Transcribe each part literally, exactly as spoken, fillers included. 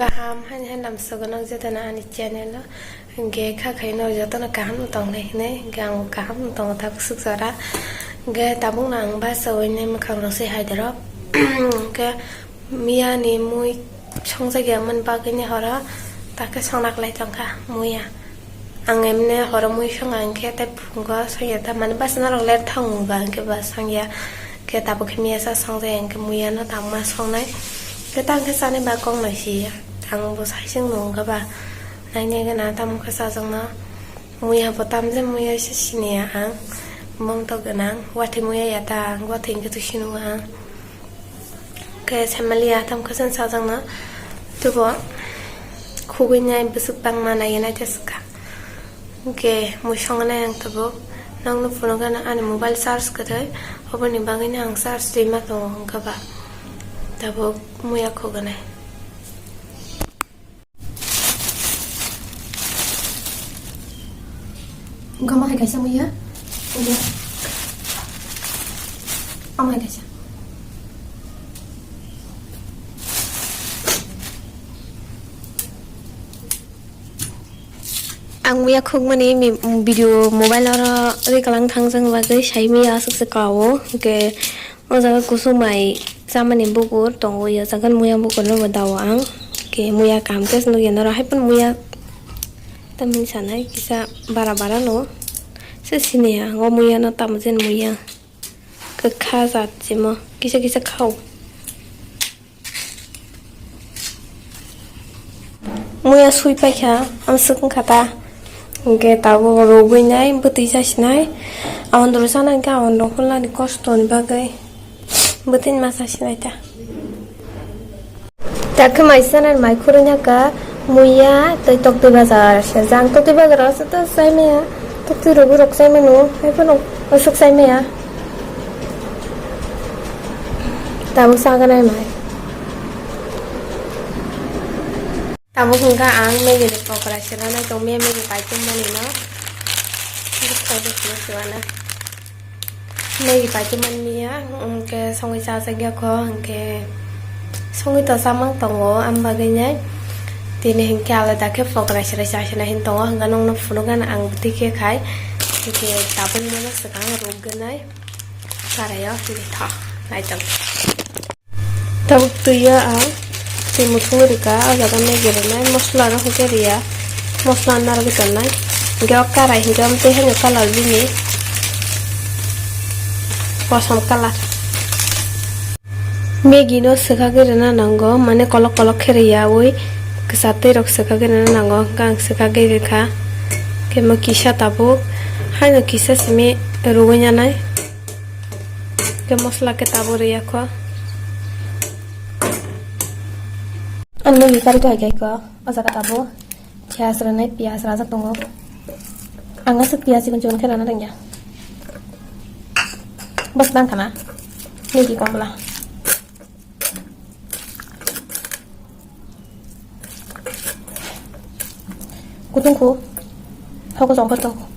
Kaham, hani hani lam sugo nang jotono ani channel o. Hingke kha khaino jotono kaham no tongnai hinui, hingke ang kaham no tongo tabuk suk jora. Hingke tabuk no ang basa ui nai mwkhang rok se hai dorok. Hingke miya ni mui songjak ya mani bagwi ni horo, takhe songna kwlai tongkha muya. Ang emne horo mui songha hingke tei phungo songya ta mani basa norok ler thang wngba hingke ba songya. Hingke tabuk khe miya sa songjak ya hingke muya no tangma songnai. Hingke tang khe chani ba kok nai si ya. Ang bo sai sing nung kha ba. Nainai gana tamo khe chajakno. Muya bo tamjak muya se siniya ang. Bong tok gwnang. Watwi muya ya ta ang. Watwi hingke to sinu ang. Khe saimanliya tam khe chwng chajakno. Teibo khugui nai bwswk bangma nai nai ta swkha. Hingke mui songnai ang tabuk. Nokno phunukgano ani mobile charge kwrwi. Oboni bagwino ang charge rwima tongo hwnkhe ba. Tabuk muya khugui nai. Gama hai kaisa muya. Muya. Ama hai kaisa. Ang muya khukmani mi-, video mobile oro rikalang thangjak bagwi sai maya aswk se kao. Hwnkhe o jaga kusuk mai chamani bukur tongo, o jaga muya bukurno bo dao ang. Hwnkhe muya kaham khe se nukya norok, hai phano muya tamni sanai kisa bara bara no se siniya ang o muya no tamo jen muya kwkha jat simo kisa kisa khao. Muya sui paikha, amswk wngkha ta. Hwnkhe tabuk rwgwi nai, bwtwi chasinai. Aondro sana hwnkhe aondro hwnlani kostoni bagwi bwtwini ma chasinai ta. Takhe mai sanani mai khurui naka muya tei toktwi bajar se jang toktwi bajar o se to chai maya. Toktwi rwgwi rok chai mano, hai phano aswk chai maya. Tabuk saganai mai. Tabuk hwnkha ang Maggi ni pokora swnamnai tong mia, Maggi paitwmani no. Bwkhai bwkhai swana. Maggi paitwmani ya, hwnkhe songwi chajak ya kho, hwnkhe songwi to chamang tongo, am bagwi nai. Tini hwnkhe alada khe pokora swnai chasana hin tongo, hwnkhe nokno phunukgano ang twi khe khai. Hwnkhe tabuk mano swkang rwgwinai. Karaio, hwnkhe tho, naitong. Tabuk twi o ang twi muthungwi rwkha, o jaga Maggi rwnai, mosla no hwnkhe rwya, mosla narwgwi tongnai. Hwnkhe o karai hwnkhe omo twi haino colour bini kosom colour. Maggi no swkagwi rwna nango, mane kolok kolok khe rwya ui kwchar twi rok swkagwi rwna nango, hwnkhe ang swkagwi rwkha. Hwnkhe mo kisa tabuk haino kisa simi rwgwi nanai. Hwnkhe mosla khe tabuk rwya kho. Ang nini kari kahai khai kho. O jaga tabuk piyaj rwnai, piyaj rajak tongo. Ang aswk piyaj chikon chikon khe rana rwngya. Bas bang khana. Nini kong bwla. Kutung khu. Hoko jong kutung khu.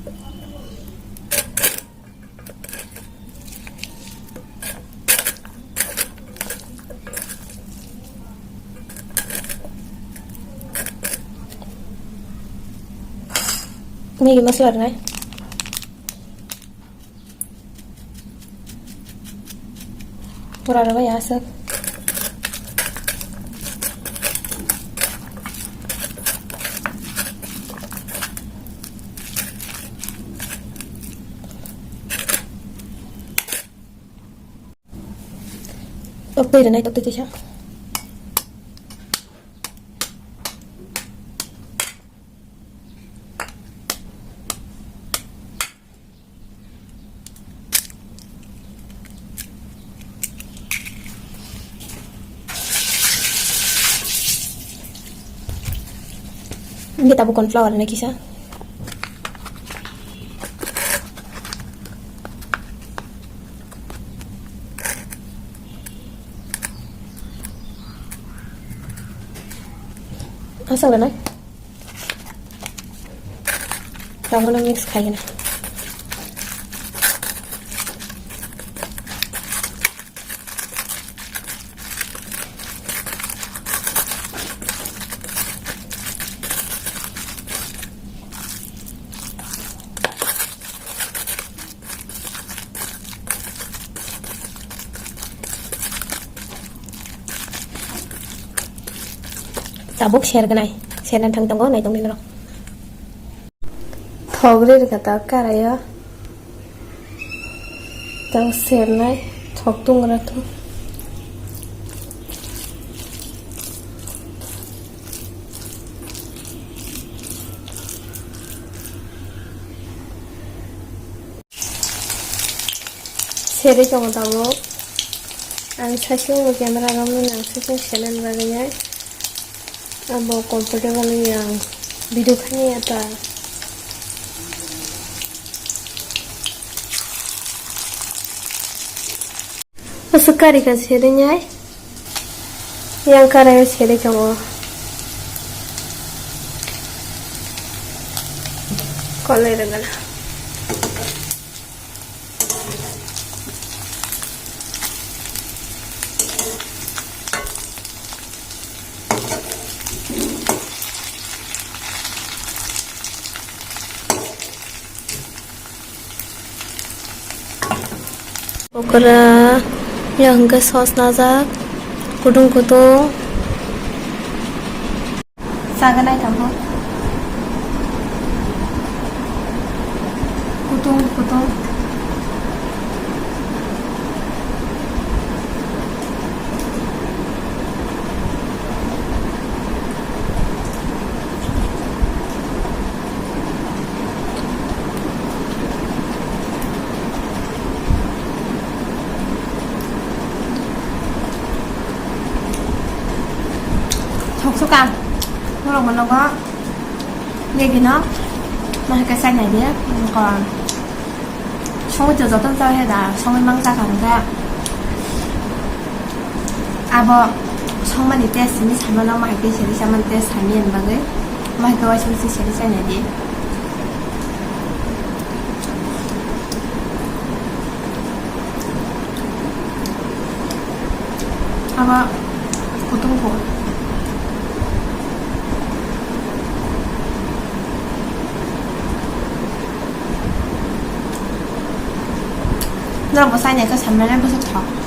Maggi masala rwnai. Pura rwbai aswk. Tok twi rwnai, tok twi twisa. Ini tabuk corn flour na kisa. Asal na. Tabuk na mix khai na. Tabuk sergnai, serna thang tongo, nai tongdi norok. Thok ri rwkha ta karaio. Tang sernai, thok tung ra thu. Seri tongo tabuk. Ang saichung bo camera romwi nang saichung channel bagwi nai. Abo comfortable wngya ang video khainai ya ta. Aswk kari kha seri nai. Yang karaio seri tongo. Kolai rwgana. Okra, ya hwnkhe sos najak, kutung kutung. Chaganai tabuk. Kutung kutung. Thoksuka, norok bo nogo. Bebino, mahika chainai de, ko. Songwi to joto chawi da, songwi mang chakha hwnkhe. Abo songmani test hinwi samano, mahika seri samani test hamya ni bagwi, mahika waisa waisa seri chainai di. Abo kutung kho. Norok bo chainai khe samani bwswk thok.